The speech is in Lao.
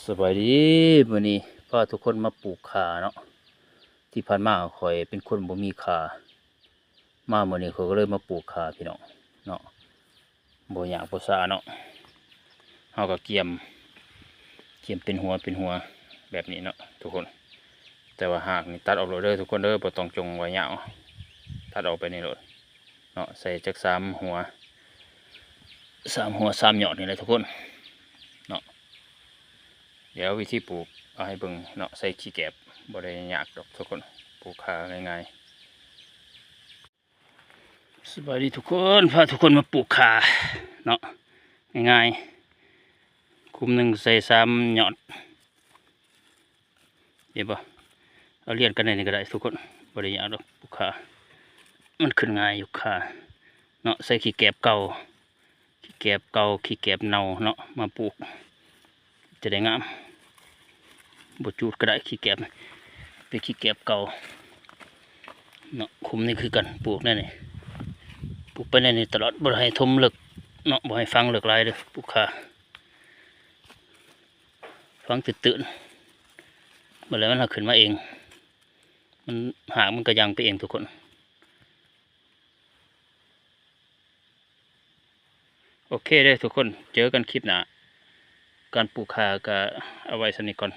ສະບາຍດີ ມື້ນີ້ພາທຸກຄົນມາປູກຂ່າເນາະ. ທີ່ຜ່ານມາຂ້ອຍເປັນຄົນບໍ່ມີຂ່າ ມາມື້ນີ້ຂ້ອຍກໍເລີຍມາປູກຂ່າພີ່ນ້ອງເນາະ. ບໍ່ຍາກບໍ່ຊ້າເນາະ ເຮົາກໍກຽມ ກຽມເປັນຫົວເປັນຫົວແບບນີ້ເນາະທຸກຄົນ. ແຕ່ວ່າຮາກນີ້ຕັດອອກໂລດເດີທຸກຄົນເດີ ບໍ່ຕ້ອງຈົ່ງໄວ້ຍາວ ຕັດອອກແບບນີ້ໂລດເນາະ. ໃສ່ຈັກສາມຫົວ ສາມຫົວສາມຍອດນີ້ແຫຼະທຸກຄົນເນາະ. ດຽວວິທີປູກເອົາໃຫ້ເບິ່ງເນາະ ໃສ່ຂີ້ແກບ ບໍ່ໄດ້ຍາກດອກທຸກຄົນ ປູກຂ່າງ່າຍໆ. ສະບາຍດີທຸກຄົນ ພາທຸກຄົນມາປູກຂ່າເນາະ ງ່າຍໆ ຄຸ້ມໜຶ່ງໃສ່ສາມຍອດ ເຫັນບໍ່? ເອົາລຽນກັນແນວນີ້ກໍໄດ້ທຸກຄົນ ບໍ່ໄດ້ຍາກດອກ ປູກຂ່າ ມັນຂຶ້ນງ່າຍຢູ່ຂ່າເນາະ. ໃສ່ຂີ້ແກບເກົ່າ ຂີ້ແກບເກົ່າ ຂີ້ແກບເນົ່າເນາະ ມາປູກ ຈະໄດ້ງາມ. ບໍ່ຈູດກໍໄດ້ ຂີ້ແກບ ເປັນຂີ້ແກບເກົ່າເນາະ. ຄຸ້ມນີ້ຄືກັນ ປູກແນວນີ້ ປູກໄປແນວນີ້ຕະຫຼອດ ບໍ່ໃຫ້ຖົມເລິກເນາະ ບໍ່ໃຫ້ຝັງເລິກຫຼາຍເດີ ປູກຂ່າ ຝັງຕື້ນໆ ບັດແລ້ວມັນຫາຂຶ້ນມາເອງ ມັນ ຮາກມັນກໍຍ່າງໄປເອງທຸກຄົນ. ໂອເຄເດີທຸກຄົນ ເຈີກັນຄລິບໜ້າ. ການປູກຂ່າກໍເອົາໄວ້ສ່ຳນີ້ກ່ອນ